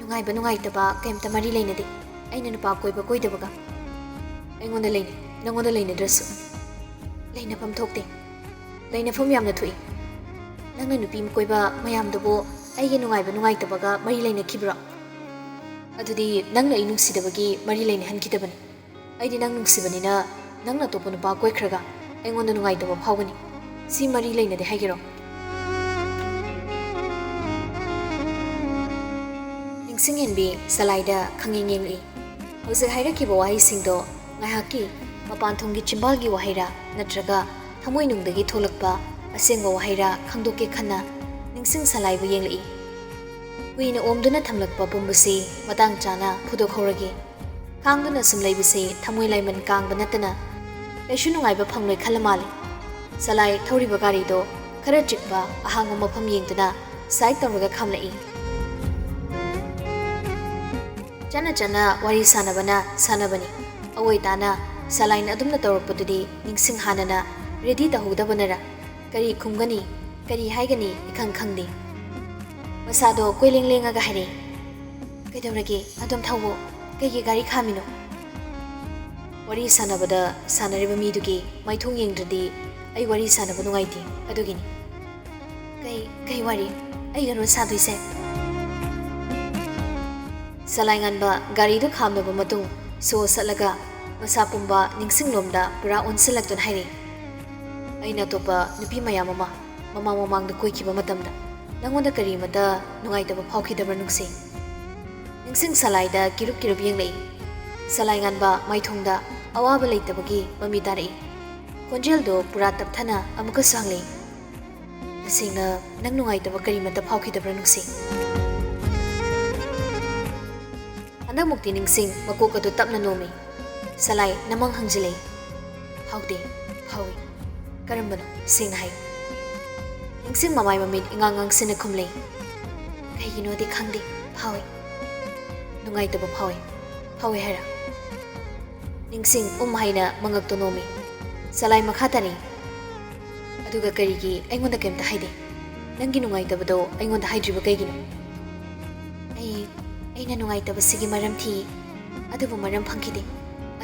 ꯅꯨꯡꯉꯥꯏꯕ ꯅꯨꯡꯉꯥꯏꯇꯕ ꯀꯩꯝꯇ ꯃꯔꯤ ꯂꯩꯅꯗꯦ꯫ ꯑꯩꯅ ꯅꯨꯄꯥ ꯀꯣꯏꯕ ꯀꯣꯏꯗꯕꯒ꯫ ꯑꯩꯉꯣꯟꯗ ꯂꯩꯅꯩ, ꯅꯪꯉꯣꯟꯗ ꯂꯩꯅꯗ꯭ꯔꯁꯨ꯫ ꯂꯩꯅꯐꯝ ꯊꯣꯛꯇꯦ꯫ ꯂꯩꯅꯐꯝ ꯌꯥꯝꯅ ꯊꯣꯛꯏ꯫ ꯅꯪꯅ ꯅꯨꯄꯤ ꯀꯣꯏꯕ ꯃꯌꯥꯝꯗꯨꯕꯨ ꯑꯩꯒꯤ ꯅꯨꯡꯉꯥꯏꯕ ꯅꯨꯡꯉꯥꯏꯇꯕꯒ ꯃꯔꯤ ꯂꯩꯅꯈꯤꯕ꯭ꯔꯣ? ꯑꯗꯨꯗꯤ ꯅꯪꯅ ꯑꯩ ꯅꯨꯡꯁꯤꯗꯕꯒꯤ ꯃꯔꯤ ꯂꯩꯅꯍꯟꯈꯤꯗꯕꯅꯤ꯫ ꯑꯩꯗꯤ ꯅꯪ ꯅꯨꯡꯁꯤꯕꯅꯤꯅ ꯅꯪꯅ ꯑꯇꯣꯞꯄ ꯅꯨꯄꯥ ꯀꯣꯏꯈ꯭ꯔꯒ ꯑꯩꯉꯣꯟꯗ ꯅꯨꯡꯉꯥꯏꯇꯕ ꯐꯥꯎꯒꯅꯤ꯫ ꯁꯤ ꯃꯔꯤ ꯂꯩꯅꯗꯦ ꯍꯥꯏꯒꯦꯔꯣ? ꯅꯤꯡꯁꯤꯡꯍꯦꯟꯕꯤ ꯁꯂꯥꯏꯗ ꯈꯪꯌꯦꯡ ꯌꯦꯡꯂꯛꯏ꯫ ꯍꯧꯖꯤꯛ ꯍꯥꯏꯔꯛꯈꯤꯕ ꯋꯥꯍꯩꯁꯤꯡꯗꯣ ꯉꯥꯏꯍꯥꯛꯀꯤ ꯃꯄꯥꯟ ꯊꯣꯡꯒꯤ ꯆꯤꯝꯕꯥꯜꯒꯤ ꯋꯥꯍꯩꯔꯥ ꯅꯠꯇ꯭ꯔꯒ ꯊꯃꯣꯏꯅꯨꯡꯗꯒꯤ ꯊꯣꯛꯂꯛꯄ ꯑꯁꯦꯡꯕ ꯋꯥꯍꯩꯔꯥ ꯈꯪꯗꯣꯛꯀꯦ ꯈꯟꯅ ꯅꯤꯡꯁꯤꯡ ꯁꯂꯥꯏꯕꯨ ꯌꯦꯡꯂꯛꯏ꯫ ꯀꯨꯏꯅ ꯑꯣꯝꯗꯨꯅ ꯊꯝꯂꯛꯄ ꯄꯨꯝꯕꯁꯤ ꯃꯇꯥꯡ ꯆꯥꯅ ꯐꯨꯗꯣꯛꯍꯧꯔꯒꯦ꯫ ꯈꯥꯡꯗꯨꯅ ꯁꯨꯝ ꯂꯩꯕꯁꯤ ꯊꯃꯣꯏ ꯂꯥꯏꯃꯟ ꯀꯥꯡꯕ ꯅꯠꯇꯅ ꯀꯩꯁꯨ ꯅꯨꯡꯉꯥꯏꯕ ꯐꯪꯂꯣꯏ ꯈꯜꯂ ꯃꯥꯜꯂꯦ꯫ ꯁꯂꯥꯏ ꯊꯧꯔꯤꯕ ꯒꯥꯔꯤꯗꯣ ꯈꯔ ꯆꯤꯛꯄ ꯑꯍꯥꯡꯕ ꯃꯐꯝ ꯌꯦꯡꯗꯨꯅ ꯁꯥꯏꯠ ꯇꯧꯔꯒ ꯈꯥꯝꯂꯛꯏ꯫ ꯆꯠꯅ ꯆꯠꯅ ꯋꯥꯔꯤ ꯁꯥꯟꯅꯕꯅ ꯁꯥꯟꯅꯕꯅꯤ꯫ ꯑꯋꯣꯏ ꯇꯥꯅ ꯁꯂꯥꯏꯅ ꯑꯗꯨꯝꯅ ꯇꯧꯔꯛꯄꯗꯨꯗꯤ ꯅꯤꯡꯁꯤꯡ ꯍꯥꯟꯅꯅ ꯔꯦꯗꯤ ꯇꯧꯍꯧꯗꯕꯅꯔ ꯀꯔꯤ ꯈꯨꯝꯒꯅꯤ, ꯀꯔꯤ ꯍꯥꯏꯒꯅꯤ ꯏꯈꯪ ꯈꯪꯗꯦ꯫ ꯃꯁꯥꯗꯣ ꯀꯣꯏꯂꯦꯡ ꯂꯦꯡꯉꯒ ꯍꯥꯏꯔꯛꯏ, "ꯀꯩꯗꯧꯔꯒꯦ? ꯑꯗꯨꯝ ꯊꯧꯋꯣ꯫ ꯀꯩꯒꯤ ꯒꯥꯔꯤ ꯈꯥꯝꯃꯤꯅꯣ?" ꯋꯥꯔꯤ ꯁꯥꯟꯅꯕꯗ ꯁꯥꯟꯅꯔꯤꯕ ꯃꯤꯗꯨꯒꯤ ꯃꯥꯏꯊꯣꯡ ꯌꯦꯡꯗ꯭ꯔꯗꯤ ꯑꯩ ꯋꯥꯔꯤ ꯁꯥꯟꯅꯕ ꯅꯨꯡꯉꯥꯏꯇꯦ, ꯑꯗꯨꯒꯤꯅꯤ꯫ "ꯀꯩ, ꯀꯩ ꯋꯥꯔꯤ? ꯑꯩꯒꯔꯣ ꯁꯥꯗꯣꯏꯁꯦ?" ꯁꯂꯥꯏꯉꯥꯟꯕ ꯒꯥꯔꯤꯗꯨ ꯈꯥꯝꯂꯕ ꯃꯇꯨꯡ ꯁꯣ ꯁꯠꯂꯒ ꯃꯁꯥ ꯄꯨꯝꯕ ꯅꯤꯡꯁꯤꯡꯂꯣꯝꯗ ꯄꯨꯔꯥ ꯑꯣꯟꯁꯤꯜꯂꯛꯇꯨꯅ ꯍꯥꯏꯔꯛꯏ, "ꯑꯩꯅ ꯑꯇꯣꯞꯄ ꯅꯨꯄꯤ ꯃꯌꯥꯝ ꯑꯃ ꯃꯃꯥꯡ ꯃꯃꯥꯡꯗ ꯀꯣꯏꯈꯤꯕ ꯃꯇꯝꯗ ꯅꯪꯉꯣꯟꯗ ꯀꯔꯤꯃꯇ ꯅꯨꯡꯉꯥꯏꯇꯕ ꯐꯥꯎꯈꯤꯗꯕ꯭ꯔꯥ ꯅꯨꯡꯁꯤ?" ꯅꯤꯡꯁꯤꯡ ꯁꯂꯥꯏꯗ ꯀꯤꯔꯨꯞ ꯀꯤꯔꯨꯞ ꯌꯦꯡꯂꯛꯏ꯫ ꯁꯂꯥꯏꯉꯥꯟꯕ ꯃꯥꯏꯊꯣꯡꯗ ꯑꯋꯥꯕ ꯂꯩꯇꯕꯒꯤ ꯃꯃꯤ ꯇꯥꯔꯛꯏ꯫ ꯈꯣꯟꯖꯦꯜꯗꯣ ꯄꯨꯔꯥ ꯇꯞꯊꯅ ꯑꯃꯨꯛꯀꯁꯨ ꯍꯪꯂꯛꯏ, "ꯇꯁꯦꯡꯅ ꯅꯪ ꯅꯨꯡꯉꯥꯏꯇꯕ ꯀꯔꯤꯃꯇ ꯐꯥꯎꯈꯤꯗꯕ꯭ꯔꯥ ꯅꯨꯡꯁꯤ?" ꯍꯟꯗꯛꯃꯨꯛꯇꯤ ꯅꯤꯡꯁꯤꯡ ꯃꯀꯣꯛ ꯑꯗꯨ ꯇꯞꯅ ꯅꯣꯝꯃꯤ꯫ ꯁꯂꯥꯏ ꯅꯃꯪ ꯍꯪꯖꯤꯜꯂꯛꯏ꯫ "ꯐꯥꯎꯗꯦ, ꯐꯥꯎꯏ꯫" "ꯀꯔꯝꯕꯅꯣ? ꯁꯦꯡꯅ ꯍꯥꯏꯌꯨ꯫" ꯅꯤꯡꯁꯤꯡ ꯃꯃꯥꯏ ꯃꯃꯤꯠ ꯏꯉꯥꯡ ꯉꯥꯡꯁꯤꯟꯅ ꯈꯨꯝꯂꯛꯏ꯫ "ꯀꯩꯒꯤꯅꯣꯗꯤ ꯈꯪꯗꯦ, ꯐꯥꯎꯏ꯫" "ꯅꯨꯡꯉꯥꯏꯇꯕ ꯐꯥꯎꯏ, ꯐꯥꯎꯏ ꯍꯥꯏꯔ?" ꯅꯤꯡꯁꯤꯡ ꯎꯝ ꯍꯥꯏꯅ ꯃꯉꯛꯇꯣ ꯅꯣꯝꯃꯤ꯫ ꯁꯂꯥꯏ ꯃꯈꯥ ꯇꯥꯔꯛꯏ, "ꯑꯗꯨꯒ ꯀꯔꯤꯒꯤ ꯑꯩꯉꯣꯟꯗ ꯀꯩꯝꯇ ꯍꯥꯏꯗꯦ? ꯅꯪꯒꯤ ꯅꯨꯡꯉꯥꯏꯇꯕꯗꯣ ꯑꯩꯉꯣꯟꯗ ꯍꯥꯏꯗ꯭ꯔꯤꯕ ꯀꯩꯒꯤꯅꯣ?" "ꯑꯩ, ꯑꯩꯅ ꯅꯨꯡꯉꯥꯏꯇꯕꯁꯤꯒꯤ ꯃꯔꯝ ꯊꯤ, ꯑꯗꯨꯕꯨ ꯃꯔꯝ ꯐꯪꯈꯤꯗꯦ꯫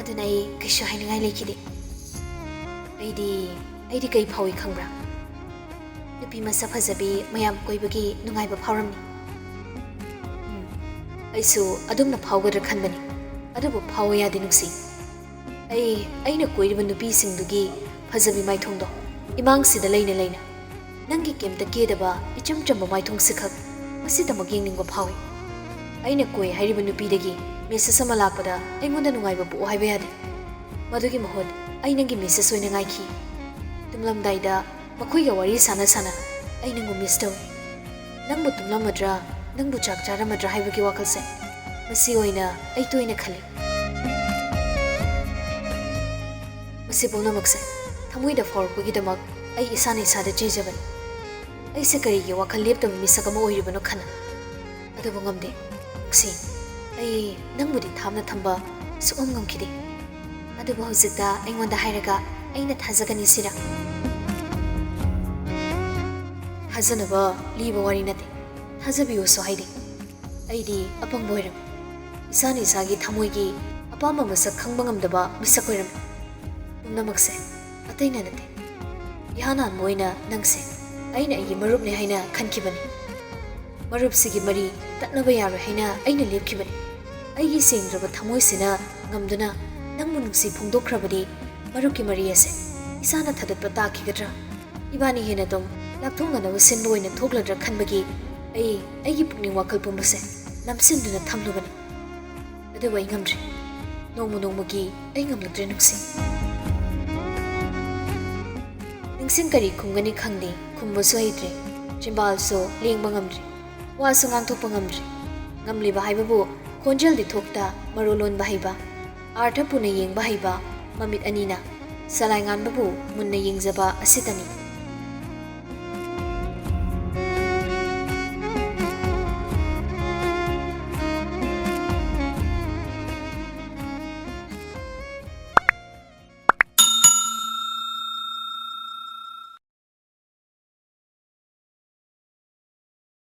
ꯑꯗꯨꯅ ꯑꯩ ꯀꯩꯁꯨ ꯍꯥꯏꯅꯤꯡꯉꯥꯏ ꯂꯩꯈꯤꯗꯦ꯫ ꯑꯩꯗꯤ, ꯑꯩꯗꯤ ꯀꯩ ꯐꯥꯎꯏ ꯈꯪꯕ꯭ꯔꯥ? ꯅꯨꯄꯤ ꯃꯁꯛ ꯐꯖꯕꯤ ꯃꯌꯥꯝ ꯀꯣꯏꯕꯒꯤ ꯅꯨꯡꯉꯥꯏꯕ ꯐꯥꯎꯔꯝꯃꯤ꯫ ꯎꯝ, ꯑꯩꯁꯨ ꯑꯗꯨꯝꯅ ꯐꯥꯎꯒꯗ꯭ꯔꯥ ꯈꯟꯕꯅꯤ, ꯑꯗꯨꯕꯨ ꯐꯥꯎꯕ ꯌꯥꯗꯦ ꯅꯨꯡꯁꯤ꯫ ꯑꯩ, ꯑꯩꯅ ꯀꯣꯏꯔꯤꯕ ꯅꯨꯄꯤꯁꯤꯡꯗꯨꯒꯤ ꯐꯖꯕꯤ ꯃꯥꯏꯊꯣꯡꯗꯣ ꯏꯃꯥꯡꯁꯤꯗ ꯂꯩꯅ ꯂꯩꯅ ꯅꯪꯒꯤ ꯀꯩꯝꯇ ꯀꯦꯗꯕ ꯏꯆꯝ ꯆꯝꯕ ꯃꯥꯏꯊꯣꯡꯁꯤꯈꯛ ꯃꯁꯤꯇꯃꯛ ꯌꯦꯡꯅꯤꯡꯕ ꯐꯥꯎꯏ꯫ ꯑꯩꯅ ꯀꯣꯏ ꯍꯥꯏꯔꯤꯕ ꯅꯨꯄꯤꯗꯒꯤ ꯃꯦꯁꯦꯖ ꯑꯃ ꯂꯥꯛꯄꯗ ꯑꯩꯉꯣꯟꯗ ꯅꯨꯡꯉꯥꯏꯕ ꯄꯣꯛꯎ ꯍꯥꯏꯕ ꯌꯥꯗꯦ꯫ ꯃꯗꯨꯒꯤ ꯃꯍꯨꯠ ꯑꯩ ꯅꯪꯒꯤ ꯃꯦꯁꯦꯖ ꯑꯣꯏꯅ ꯉꯥꯏꯈꯤ꯫ ꯇꯨꯝꯂꯝꯗꯥꯏꯗ ꯃꯈꯣꯏꯒ ꯋꯥꯔꯤ ꯁꯥꯟꯅ ꯁꯥꯟꯅ ꯑꯩ ꯅꯪꯕꯨ ꯃꯤꯁ ꯇꯧꯏ꯫ ꯅꯪꯕꯨ ꯇꯨꯝꯂꯝꯃꯗ꯭ꯔꯥ, ꯅꯪꯕꯨ ꯆꯥꯛ ꯆꯥꯔꯝꯃꯗ꯭ꯔꯥ ꯍꯥꯏꯕꯒꯤ ꯋꯥꯈꯜꯁꯦ ꯃꯁꯤ ꯑꯣꯏꯅ ꯑꯩ ꯇꯣꯏꯅ ꯈꯜꯂꯤ꯫ ꯃꯁꯤ ꯄꯨꯝꯅꯃꯛꯁꯦ ꯊꯃꯣꯏꯗ ꯐꯥꯎꯔꯛꯄꯒꯤꯗꯃꯛ ꯑꯩ ꯏꯁꯥꯅ ꯏꯁꯥꯗ ꯆꯦꯖꯕꯅꯤ꯫ ꯑꯩꯁꯦ ꯀꯔꯤꯒꯤ ꯋꯥꯈꯜ ꯂꯦꯞꯇꯕ ꯃꯤꯁꯛ ꯑꯃ ꯑꯣꯏꯔꯤꯕꯅꯣ ꯈꯟꯅ꯫ ꯑꯗꯨꯕꯨ ꯉꯝꯗꯦ, ꯅꯨꯡꯁꯤ꯫ ꯑꯩ ꯅꯪꯕꯨꯗꯤ ꯊꯥꯞꯅ ꯊꯝꯕ ꯁꯨꯛꯉꯝ ꯉꯝꯈꯤꯗꯦ꯫ ꯑꯗꯨꯕꯨ ꯍꯧꯖꯤꯛꯇ ꯑꯩꯉꯣꯟꯗ ꯍꯥꯏꯔꯒ ꯑꯩꯅ ꯊꯥꯖꯒꯅꯤ ꯁꯤꯔꯥ? ꯊꯥꯖꯅꯕ ꯂꯤꯕ ꯋꯥꯔꯤ ꯅꯠꯇꯦ, ꯊꯥꯖꯕꯤꯌꯨꯁꯨ ꯍꯥꯏꯗꯦ꯫ ꯑꯩꯗꯤ ꯑꯄꯪꯕ ꯑꯣꯏꯔꯝꯃꯤ꯫ ꯏꯁꯥꯅ ꯏꯁꯥꯒꯤ ꯊꯃꯣꯏꯒꯤ ꯑꯄꯥꯝꯕ ꯃꯁꯛ ꯈꯪꯕ ꯉꯝꯗꯕ ꯃꯤꯁꯛ ꯑꯣꯏꯔꯝꯃꯤ꯫ ꯄꯨꯝꯅꯃꯛꯁꯦ ꯑꯇꯩꯅ ꯅꯠꯇꯦ, ꯏꯍꯥꯟ ꯍꯥꯟꯕ ꯑꯣꯏꯅ ꯅꯪꯁꯦ ꯑꯩꯅ ꯑꯩꯒꯤ ꯃꯔꯨꯞꯅꯤ ꯍꯥꯏꯅ ꯈꯟꯈꯤꯕꯅꯤ꯫ ꯃꯔꯨꯞꯁꯤꯒꯤ ꯃꯔꯤ ꯇꯠꯅꯕ ꯌꯥꯔꯣꯏ ꯍꯥꯏꯅ ꯑꯩꯅ ꯂꯦꯞꯈꯤꯕꯅꯤ꯫ ꯑꯩꯒꯤ ꯁꯦꯡꯗ꯭ꯔꯕ ꯊꯃꯣꯏꯁꯤꯅ ꯉꯝꯗꯨꯅ ꯅꯪꯕꯨ ꯅꯨꯡꯁꯤ ꯐꯣꯡꯗꯣꯛꯈ꯭ꯔꯕꯗꯤ ꯃꯔꯨꯞꯀꯤ ꯃꯔꯤ ꯑꯁꯦ ꯏꯁꯥꯅ ꯊꯥꯗꯠꯄ ꯇꯥꯈꯤꯒꯗ꯭ꯔꯥ? ꯏꯕꯥꯅꯤ ꯍꯦꯟꯅ ꯑꯗꯨꯝ ꯂꯥꯞꯊꯣꯛꯅꯅꯕ ꯁꯤꯟꯕ ꯑꯣꯏꯅ ꯊꯣꯛꯂꯗ꯭ꯔꯥ ꯈꯟꯕꯒꯤ ꯑꯩ ꯑꯩꯒꯤ ꯄꯨꯛꯅꯤꯡ ꯋꯥꯈꯜ ꯄꯨꯝꯕꯁꯦ ꯅꯝꯁꯤꯟꯗꯨꯅ ꯊꯝꯂꯨꯕꯅꯤ꯫ ꯑꯗꯨꯕꯨ ꯑꯩ ꯉꯝꯗ꯭ꯔꯦ꯫ ꯅꯣꯡꯃ ꯅꯣꯡꯃꯒꯤ ꯑꯩ ꯉꯝꯂꯛꯇ꯭ꯔꯦ ꯅꯨꯡꯁꯤ꯫ ꯅꯤꯡꯁꯤꯡ ꯀꯔꯤ ꯈꯨꯝꯒꯅꯤ ꯈꯪꯗꯦ, ꯈꯨꯝꯕꯁꯨ ꯍꯩꯇ꯭ꯔꯦ꯫ ꯆꯤꯝꯕꯥꯜꯁꯨ ꯂꯦꯡꯕ ꯉꯝꯗ꯭ꯔꯦ꯫ ꯋꯥꯁꯨ ꯉꯥꯡꯊꯣꯛꯄ ꯉꯝꯗ꯭ꯔꯦ꯫ ꯉꯝꯂꯤꯕ ꯍꯥꯏꯕꯕꯨ ꯈꯣꯟꯖꯦꯜꯗꯤ ꯊꯣꯛꯇ ꯃꯔꯣꯜ ꯂꯣꯟꯕ ꯍꯩꯕ, ꯑꯥꯔꯊ ꯄꯨꯅ ꯌꯦꯡꯕ ꯍꯩꯕ ꯃꯃꯤꯠ ꯑꯅꯤꯅ ꯁꯂꯥꯏ ꯉꯥꯟꯕꯕꯨ ꯃꯨꯟꯅ ꯌꯦꯡꯖꯕ ꯑꯁꯤꯇꯅꯤ꯫